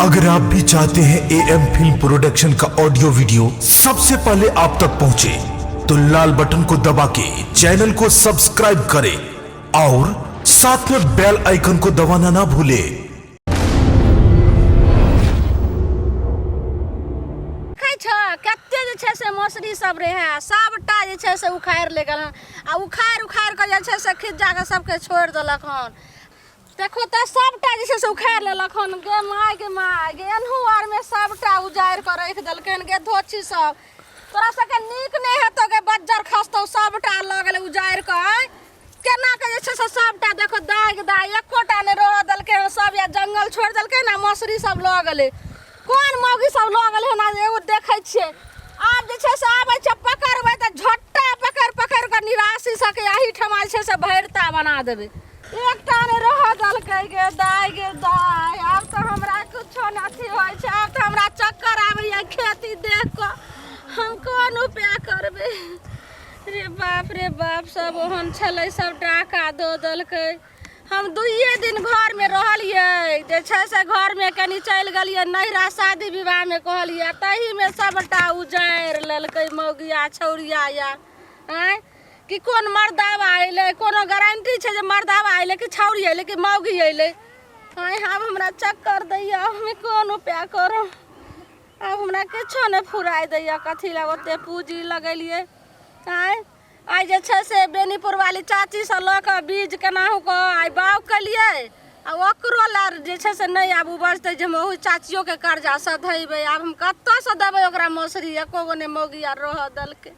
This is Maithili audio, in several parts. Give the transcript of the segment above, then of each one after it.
अगर आप भी चाहते हैं ए एम फिल्म प्रोडक्शन का ऑडियो वीडियो सबसे पहले आप तक पहुंचे, तो लाल बटन को दबा के चैनल को सब्सक्राइब करें और साथ में बेल आइकन को दबाना ना भूलें। देखै छ कते जे छै से मौसरी सब रहै, सबटा जे छै से उखाड़ि ले गेल हन। आ उखाड़ि उखाड़ि कऽ जे छै से खिज्जा कऽ सबके छोड़ि देलक हन। देखो तऽ सबटा जे छै से उखाड़ि लेलक हन। गे माय, गे माय गे, एनहु आरमे सबटा उजाड़ि कऽ राखि देलकै हन। गे धोछी सब, तोरा सबके नीक नहि हेतौ गे, बज्जर खसतौ। सबटा लऽ गेलै उजाड़ि कऽ। आँय, केना कऽ जे छै से सबटा देखो दागि दागि एकोटा नहि रहऽ देलकै हन। सब या जंगल छोड़ि देलकै ने, मौसरी सब लऽ गेलै। कोन मौगी सब लऽ गेलै हन एगो देखै छियै। आब जे छै से आबै छै, पकड़बै तऽ झट्टा पकड़ि पकड़ि कऽ निराशी सबके एहिठमा जे छै से भरिता बना देबै। एकटा नहि रहऽ देलकै। गे दाइ, गे दाइ, आब तऽ हमरा कुछो नहि अथी होइ छै। आब तऽ हमरा चक्कर आबैए खेती देख कऽ। हम कोन उपाय करबै? रे बाप रे बाप, सब ओहन छलै, सब डाका दऽ देलकै। हम दुइए दिन घरमे रहलियै, जे छै से घरमे कनि चलि गेलियै नैहरा शादी विवाहमे कहलियै, ताहिमे सबटा उजाड़ि लेलकै मौगिया छौड़िया। यार आँय, कि कोन मर्दावा अयलै? कोनो गारंटी छै जे मर्दावा अयलै कि छौड़ी अयलै कि मौगी अयलै? आँय, आब हमरा चक्कर दैया। हम कोन उपाय करब? आब हमरा किछो नहि फुराय दैया। कथी लए ओते पूँजी लगेलियै? आँय, आइ जे छै से बेनीपुर वाली चाचीसँ लऽ कऽ बीज केनाहु कऽ आइ बाउग केलियै, आ ओकरो लए जे छै से नहि आब उपजतै जे हम ओहि चाचियोके कर्जा सधेबै। आब हम कतऽसँ देबै ओकरा मौसरी? एको गो नहि मौगी आर रहऽ देलकै।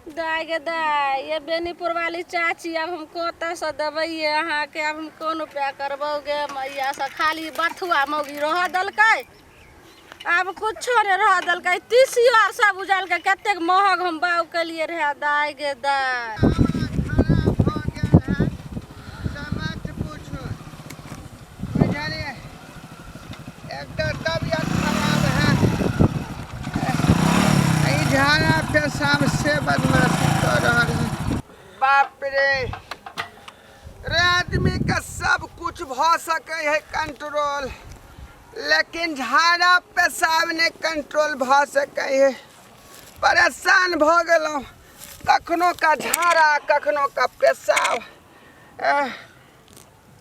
दाय गे दाय, ये बेनीपुर वाली चाची, आब हम कतऽसँ देबै अहाँके? आब हम कोन उपाय करबौ गे मैया? से खाली बथुआ मौगी रहऽ देलकै, आब कुछो नहि रह देलकै। तीसियो आर सब उजालकै। कतेक महग हम बाउ केलियै रहे। दाय गे दाय, खराब भऽ गेल है से मत पूछू, बुझलियै? एकटा तबियत खराब है, ई झाड़ा पेशाब से बदमाशी कऽ रहल है। बाप रे रे, आदमी के सब कुछ भऽ सकै है कंट्रोल, लेकिन झाड़ा पेशाब नहि कंट्रोल भऽ सकै है। परेशान भऽ गेलहुँ, कखनो का झाड़ा, कखनो का पेशाब। एह,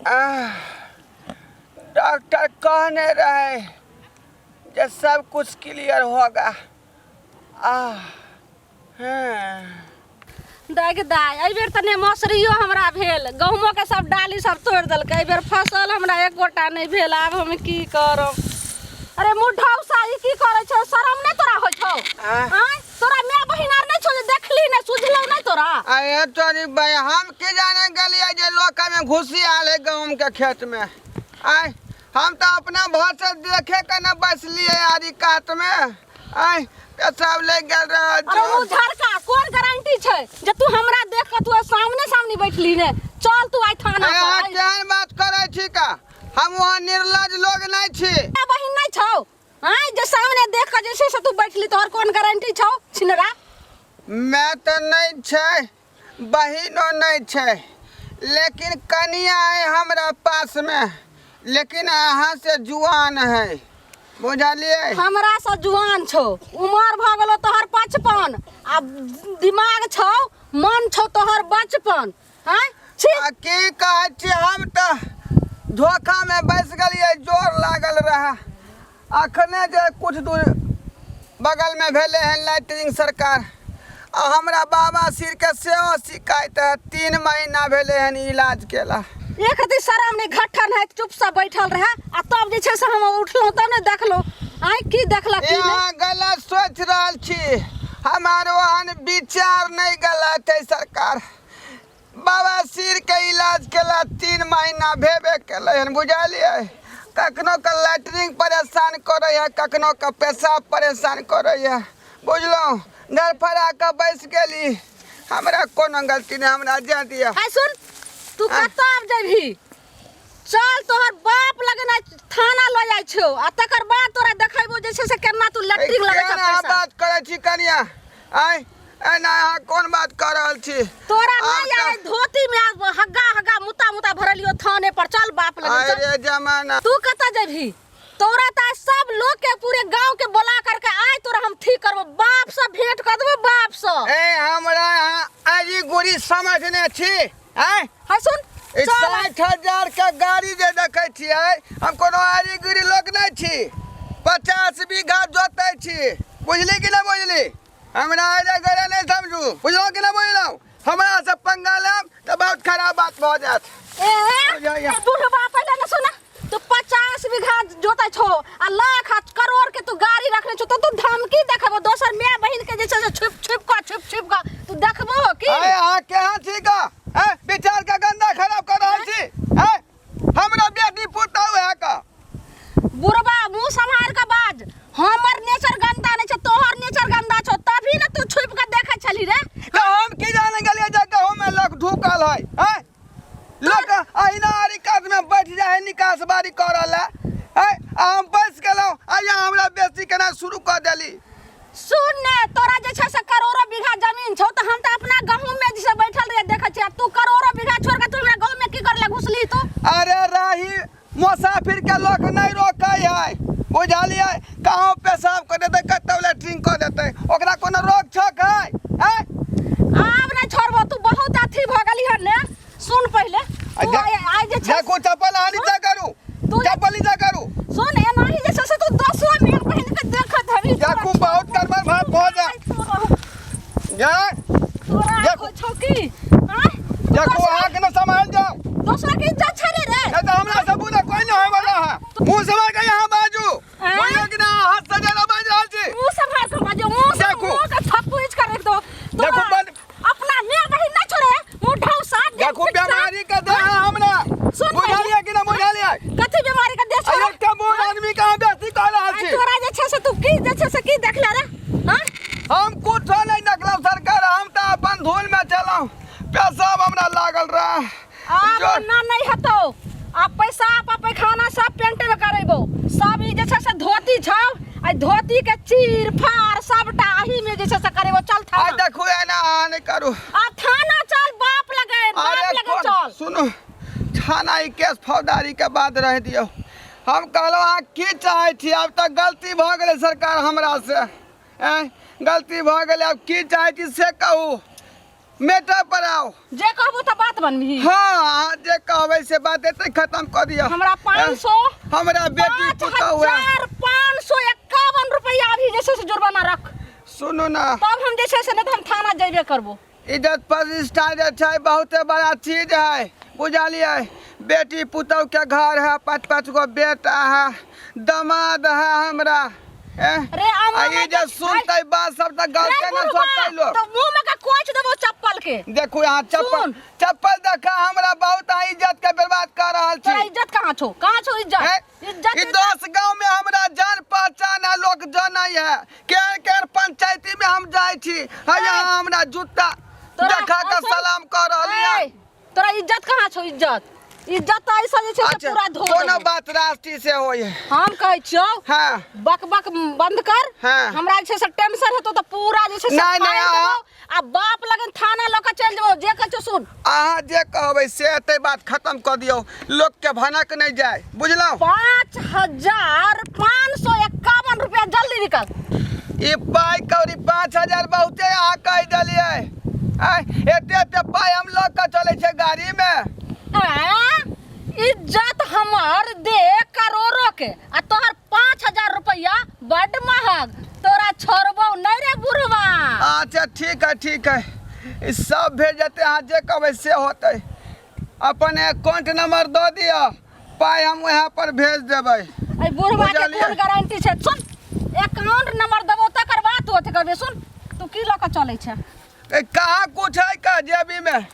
आह, डॉक्टर कहने रहे जे सब कुछ क्लियर होगा। आह, हाँ। दाय गे दाय, एहिबेर तऽ नहि मौसरियो हमरा भेल, गहूमोके सब डाली सब तोड़ि देलकै। एहिबेर फसल हमरा एक गोटा नहि भेल। आब हम की करब? अरे मुढौसा, ई की करै छौ? शरम नहि तोरा होइ छौ? आँय, तोरा माय बहिन आर नहि छौ जे देखली नहि, सुझलौ नहि तोरा? अरे तोरी भाई, हम की जाने गेलियै जे लोक में घुसी आयल है गहूम के खेत में। आय, हम तऽ अपना भर से देखे के न बैसलियै आरी कात में। आय, पेशाब लागि गेल रहल अरे छौ। मुँह झरका, कोन गारंटी छै जे तू हमरा देख के तू सामने सामने बैठली ने? चल तू आइ थाना अरे पर। अहाँ आइ केहन बात करै छी का? हम वहाँ निर्लज लोग नहि छी। माय बहिन नहि छौ? आँय, जे सामने देख के जे छै से तू बैठली, तोहर कोन गारंटी छौ छिनरा? मैं तऽ नहि छै, बहिनो नहि छै, लेकिन कनिया है हमरा पास में, लेकिन अहाँ से जुआन है, बुझलियै? हमरा से जुआन छौ? उमर भऽ गेलो तोहर 55 आ दिमाग छौ, मन छौ तोहर बचपन। आँय, छी। आ की कहै छी, हम तऽ धोखामे बैस गेलियै, जोर लागल रहए। अखने जे कुछ दूर बगलमे भेलै हन लैट्रिन सरकार, आ हमरा बाबा सिरके सेहो शिकायत है, 3 महीना भेलै हन इलाज केला। एक रति शरम नहि, घट्ठन है, चुप से बैठल रहे आ तब जे छै से हम उठलहुँ तब ने देखलहुँ। आँय, की देखलक की नहि? यहाँ गलत सोचि रहल छी, हमार ओहन विचार नहि गलत है सरकार। बाबा सिर के इलाज केला 3 महीना भेबे केलै हन, बुझलियै? कखनो के लैट्रिन परेशान करै है, कखनो के पेशाब परेशान करै है, बुझलहुँ? धड़फड़ा कऽ बैस गेली, हमरा कोनो गलती नहि, हमरा जाय दिअ। आइ सुन, तू कतऽ आब जेबही? चल, तोहर बाप लगे ना थाना लऽ जाइ छौ आ तकर बाद तोरा देखेबो जे छै से केना तू लैट्रिन लगै छौ केना अहाँ पैसा। बात करै छी कनिया? आइ एना अहाँ कोन बात कऽ रहल छी? तोरा आब नहि तऽ- आइ धोती में आब हग्गा हग्गा मुता मुता भरलियो थाने पर। चल बाप लगे, आइ चल। रे जमाना। तू कतऽ जेबही? तोरा त आइ सब लोग के पूरे गांव के बोला करके आइ तोरा हम ठीक करबो, बाप से भेंट कर देबो बाप से। ए हमरा यहाँ आजी गोरी समझने छी आँय? है सुन ई चल। 60,000 के गाड़ी जे देखै छियै, हम कोनो आरी गुरी लोक नहि छी। 50 बीघा जोतै छी, बुझली कि नहि बुझली? हमरा आरे गोरे नहि समझू, बुझलहुँ कि नहि बुझलहुँ? हमरा से पंगा लेब तऽ बहुत खराब बात भऽ जायत। ए बुझाइया। ए, बुढ़बा पहिले ने सुन, तू 50 बीघा जोतै छो आ लाख आ करोड़ के तू गाड़ी रखने छो, तो तू धमकी देखबो दोसर माय बहिन के जे छै से छुप छुप कऽ छुप छुप कऽ तू देखबो की? अरे अहाँ केहन छी गा? हैं? विचार के गंदा खराब कर रहल छी हैं? हमरा बेटी पुतहु है का। बुढ़बा मुंह सम्हार के बाज, हमर नेचर गंदा नहीं छो, तोहर नेचर गंदा छो, तभी ने तू छुप के देखै छली रे। तो हम की जाने गेलियै जे गहूँ में लोक ढुकल है हैं? लोक अहिना आरी कात में बैठ जाए है निकास बारी करल है हैं? आ हम बैस गेलहुँ आ यहाँ हमरा बेसी केना शुरू कऽ देली। सुन ने, तोरा जे छै से करोड़ों बीघा जमीन छौ, तऽ हम तऽ अपना गहूम में जे छै बैठल रहियै देखै छियै, तू करोड़ों बीघा छोड़ के तू हमरा गहूम में की करे ला घुसली तू? अरे राही मुसाफिर के लोक नहीं रोकै है, बुझलियै? कहाँ पेशाब कऽ देतै, कतौ लैट्रिन कऽ देतै, ओकरा कोनो रोक छक है हैं? आब नहीं छोड़बो, तू बहुत अथी भऽ गेली हन ने। सुन पहिले, तू आइ जे छै देखू चप्पल अहाँ नीचा करू, चप्पल नीचा करू। सुन, एनाही जे छै से तू दसो मेल बहिन के देखत हबी। देखू बहुत गड़बड़ भात भऽ जाए। जा तोरा देखू। छौ की? आँय? देखू अहाँ के न सम्हाल जाओ। दोसरा के इज्जत छै रे रे। नहीं तो हमरा से बुझे कोई नहीं होय वाला है। मुंह सम्हाल के यहाँ बाजू। आँय? बोलियो कि ना हाथ से ज्यादा बाज रहल छी। मुंह सम्हाल के बाजू, मुंह से देखू। मुंह के थप्पू कर रख दो। तोरा देखू बन अपना मेल बहिन नहीं छोड़े, मुंह ढौसा दे, देखू पिट्टा। बीमारी के दे है हमरा। सुन बुझलियै कि ना बुझलियै? कथी बीमारी के दे अरे छोड़े? एकटा बूढ़ आदमी कहाँ बेसी कह रहल आइ छी। तोरा जे छै से तू की जे छै से की देखले रे? हाँ? हम कुछो नहीं देखलहुँ सरकार, हम तऽ अपन धुन में चलहुँ। पेशाब हमरा लागल रहे। आब जो- ना नहीं हेतौ, आब पैसा आ पैखाना सब पेंटे में करेबो। सब ई जे छै से धोती छौ, आ धोती के चीर फाड़ सबटा अही में जे छै से करेबो। चल आ थाना। देखू एना अहाँ नहीं करू। आ थाना चल, बाप लगे, बाप अरे लगे कोन- चल। सुनू, थाना ई केस फौजदारी के बाद रह दियौ। हम कहलहुँ अहाँ की चाहै छी? आब तऽ गलती भऽ गेलै सरकार हमरा से, आँय गलती भऽ गेलै, आब की चाहै छी से कहू, मेटर पर आउ। जे कहबो तऽ बात बनबही। हाँ, अहाँ जे कहबै से बात एतै खत्म कऽ दियौ। हमरा पाँच सौ, हमरा बेटी पाँच पुतहु है। हजार पाँच सौ इक्यावन रुपया अभी जे छै से जुर्माना रख। सुनू ना, तब हम जे छै से नहीं तऽ हम थाना जेबे करबो। इज्जत प्रतिष्ठा जे छै बहुते बड़ा चीज है, बुझलियै? बेटी पुतहु के घर है, 5-5 गो बेटा है, दामाद है हमरा। ए? रे, अम्मा आ ई मैं जे तऽ- सुनतै बात सब तऽ रे गलते ने बुढ़बा, सोचतै लोक। तऽ मुँह में के कोच देबो चप्पल के। देखू यहाँ चप्पल, सुन। चप्पल देखा, हमरा बहुत अहाँ इज्जत के बर्बाद कर रहल छी। तोरा इज्जत कहाँ छौ? कहाँ छौ इज्जत? हैं? इज्जत ई 10 गांव में हमरा जान पहचान है, लोक जानै है, केहन केहन पंचायती में हम जाइ छी, है यहाँ हमरा जूता तोरा देखा के असल- सलाम कर रहल है। ए, तोरा इज्जत कहाँ छौ? इज्जत, इज्जत तऽ ऐसा जे छै से अच्छा, पूरा धो कोनो देबो। बात राष्ट्रीय से होय है। हम कहै छियौ, हाँ। बक बक बंद कर। हाँ। हमरा जे छै से टेंशन हेतौ तऽ पूरा जे छै से नहीं, नहीं, फाड़ि अहाँ- देबौ, आ बाप लगन थाना लऽ कऽ चलि जेबौ। जे कहै छियौ सुन। अहाँ जे कहबै से एतै बात खत्म कऽ दियौ, लोक के भनक नहीं जाए, बुझलहुँ? 5,551 रुपया जल्दी निकाल। ई पाइ कौड़ी 5,000 बहुते अहाँ कहि देलियै। आँय, एते एते पाइ हम लऽ कऽ चलै छियै गाड़ी में। आँय, इज्जत हमर दे करोड़ों के आ तोहर 5,000 रुपया बड महग, तोरा छोड़बौ नहीं रे बुढ़वा। अच्छा ठीक है, ठीक है, ई सब भेज जेतै, अहाँ जे कहबै से होतै। अपन अकाउंट नंबर दऽ दिअ, पाइ हम वएह पर भेज देबै। एहि बुढ़वा के बुझलियै? कोन गारंटी छै? सुन, अकाउंट नंबर देबौ तकर बाद तू अथी करबे। सुन, तू की लऽ कऽ चलै छै? ए, कहाँ कुछ है का जेबी में?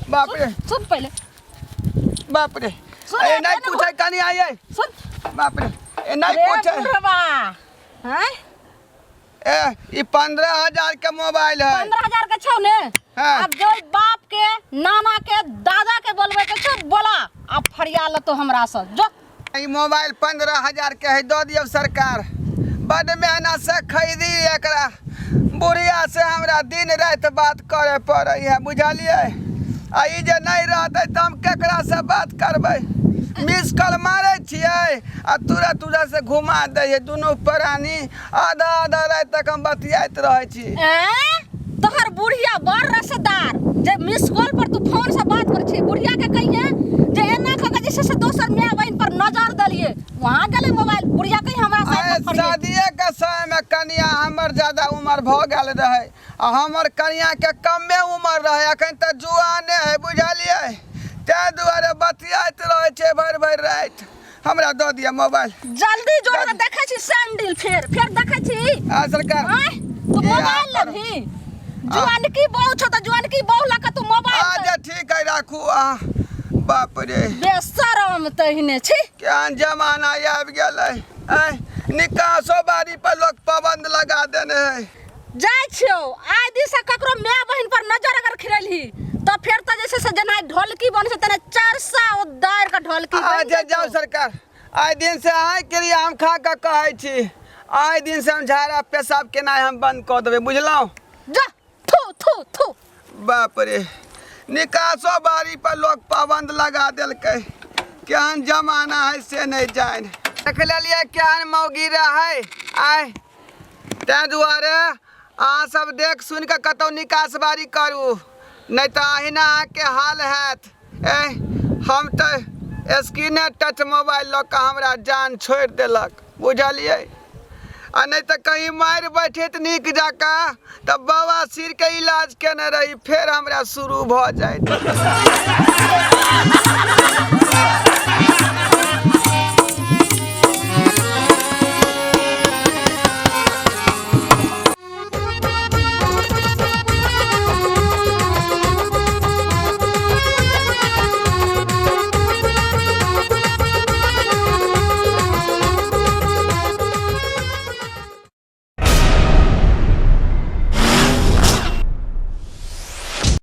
बाप रे। सुन, सुन पहिले। बाप रे। सुन, ए, ए, नहीं तेने कुछ है, कनी आइए। सुन। बाप रे, ए, नहीं रे कुछ है। बुढ़वा, हैं? ए, ई 15,000 के मोबाइल है। 15,000 के छौ ने? हाँ। अब जो बाप के, नाना के, दादा के बोलबे के छौ बोला, अब फरिया लतो हमरा से जो। ई मोबाइल 15,000 के है, दऽ दियौ सरकार। बड मेहनत से खरीदी एकरा, बुढ़िया से हमरा दिन राति बात करे पड़ै है, बुझलियै? आ ई जे नहीं रहतै तऽ हम केकरा से बात करबै? मिस कॉल मारै छियै आ तुरंत तुरंत से घुमा दै है दुनू प्राणी। आधा आधा राति तक हम बतियाइत रहै छी। ए तोहर बुढ़िया बड़ रसदार जे मिस कॉल पर तू फोन से बात करै छी। बुढ़िया के कहिए जे एना कऽ के जे छै से दोसर माय बहिन पर नजर देलिए, वहाँ गेलै मोबाइल। बुढ़िया कही हमरा आइ साइड में फरिए। शादिये के समय में कनिया हमर ज्यादा उम्र भऽ गेल रहै आ हमर कनिया के कमे उम्र रहै, अखन तऽ जुआने है, बुझलियै? ताहि दुआरे बतियाइत रहै छै भरि भरि राति। हमरा दऽ दिअ मोबाइल। जल्दी जोड़ के देखै छी सैंडल, फेर फेर देखै छी। आ सरकार, आँय, तू की मोबाइल हाल? लेबही? जुआनकी बहू छौ तऽ जुआनकी बहू लऽ कऽ तू मोबाइल अच्छा ठीक है, राखू। आ बाप रे, बेशरम तहिने छी। केहन जमाना आबि गेलै। आँय, निकासो बारी पर लोक पाबंद लगा देने है। जाइ छियौ, आइ दिनसँ ककरो माय बहिन पर नजर अगर खिरेलही तऽ फेर तऽ जे छै से जेना ढोलकी बनै छै तेना चरसा ओ दारि कऽ ढोलकी बनि अच्छा जेतौ। जाउ सरकार, आइ दिन से अहाँके लिए हम खा कऽ कहै छी, आइ दिन से हम झाड़ा पेशाब केनाइ हम बंद कऽ देबै, बुझलहुँ? जा थू थू थू। बाप रे, निकासो बारी पर लोक पाबंद लगा देलकै। केहन जमाना है से नहि जानि। देख लेलियै केहन मौगी रहै। आइ ताहि दुआरे अहाँ सब देख सुनि कऽ कतहु निकास बारी करू, नहि तऽ अहिना अहाँके हाल हैत। ए हम तऽ स्क्रीने टच मोबाइल लऽ कऽ हमरा जान छोड़ि देलक, बुझलियै? आ नहि तऽ कहीं मारि बैठैत नीक जकाँ तऽ बाबा सिरके इलाज केने रही, फेर हमरा शुरू भऽ जाइत।